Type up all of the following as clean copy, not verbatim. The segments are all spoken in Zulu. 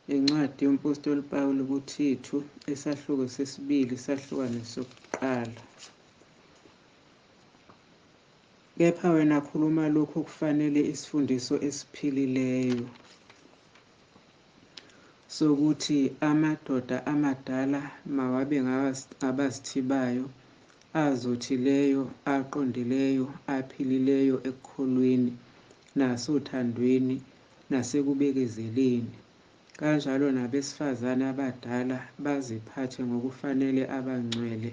Incwadi yoMpostoli Pawulu kuThithu, isahluko sesibili, isahlukane sokuqala. Kepha wena khuluma lokhu okufanele isifundiso esiphilileyo, sokuthi amadoda amadala mawabe ngabazithibayo, azothileyo, aqondileyo, aphilileyo ekukholweni, nasothandweni, nasekubekezeleni. Kanjalo nabesifazane abadala baziphathe ngokufanele abangcwele,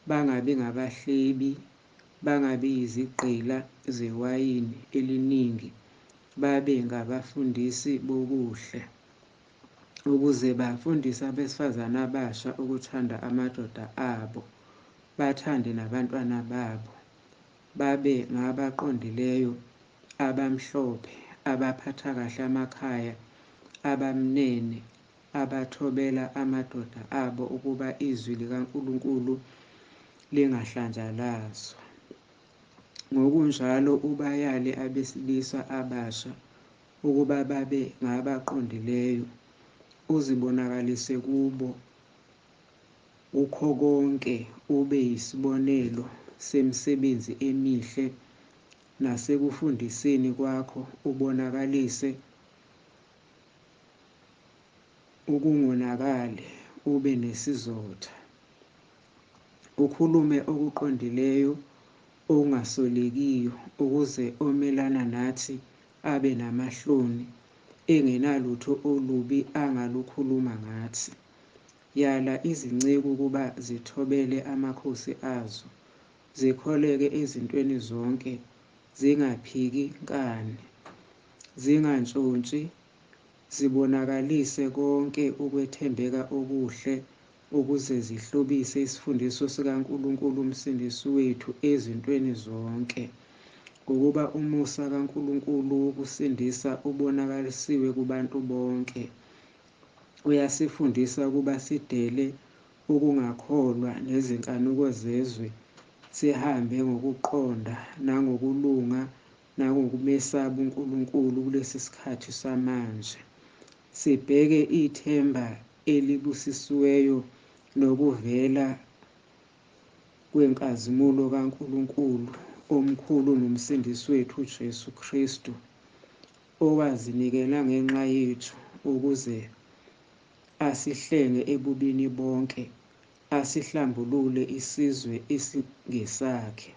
bangabi ngabahlebi, bangabi yizigqila zewayini eliningi, babe ngabafundisi bokuhle, ukuze bafundise abesifazane abasha ukuthanda amadoda abo, bathande nabantwana babo, babe ngabaqondileyo, abamhlophe, abaphatha kahle amakhaya, abamnene, abathobela amadoda abo, ukuba izwi likaNkulunkulu lingahlanjalazwa. Ngokunjalo ubayale abesilisa abasha ukuba babe ngabaqondileyo, uzibonakalise kubo kukho konke, ube yisibonelo semisebenzi emihle, nasekufundiseni kwakho ubonakalise ukungonakali, ube nesizotha, ukhulume okuqondileyo okungasolekiyo, ukuze omelana nathi abe namahloni, engenalutho olubi angalukhuluma ngathi. Yala izinceku ukuba zithobele amakhosi azo, zikholeke ezintweni zonke, zingaphiki nkani, zingantshontshi, zibonakalise konke ukwethembeka okuhle, ukuze zihlobise isifundiso sikaNkulunkulu uMsindisi wethu ezintweni zonke. Ngokuba umusa kaNkulunkulu wokusindisa ubonakalisiwe kubantu bonke. Uyasifundisa ukuba sidele ukungakholwa nezinkanuko zezwe, sihambe ngokuqonda nangokulunga nangokumesaba uNkulunkulu kulesi sikhathi samanje. Sibheke ithemba elibusisiweyo nokuvela kwenkazimulo kaNkulunkulu omkhulu noMsindisi wethu uJesu Kristu, owazinikela ngenxa yethu ukuze asihlenge ebubini bonke, asihlambulule isizwe esingesakhe,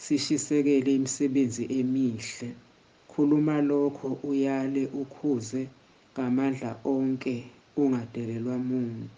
sishisekele imisebenzi emihle. Khuluma lokho, uyale, ukhuze ngamandla onke, ungadelelwa muntu.